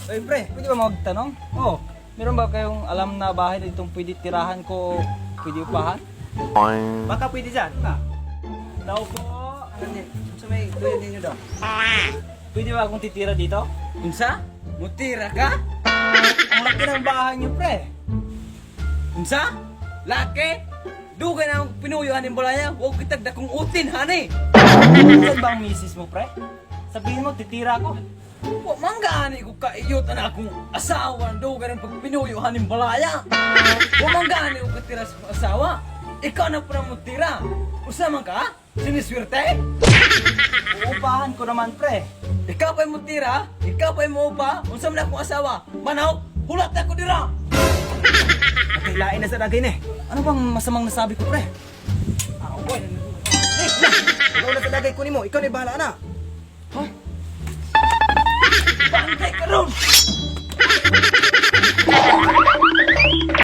Oy pre, pwede ba magtanong? Oh, meron ba kayong alam na bahay na itong pwede tirahan ko o pwede upahan? Baka pwede dyan. Ha? Tao po. Sa may tuyo ninyo daw. Pwede ba akong titira dito? Unsa? Mutira ka? Ang laki ng bahay niyo, pre. Unsa? Laki? Dugay na akong pinuyo haning balaya. Huwag kitag dakong utin hani. Saan ba ang misis mo, pre? Sabihin mo, titira ako. Wa mangga ani ko kaiyot na akong asawa dugay ng pagpinuyo haning balaya. Wa mangga ani ko katira sa akong asawa. Ikaw na pala mutira. Unsa man ka? Siniswerte? Uupahan ko naman, pre. Ikaw pa'y mutira? Ikaw pa'y muupa? Unsa man akong asawa? Manaw, hulat ako dira. Nakilain na sa dagay na eh. Ano bang masamang nasabi ko, pre? Ikaw na sa dagay kunin mo, ikaw na bahala na.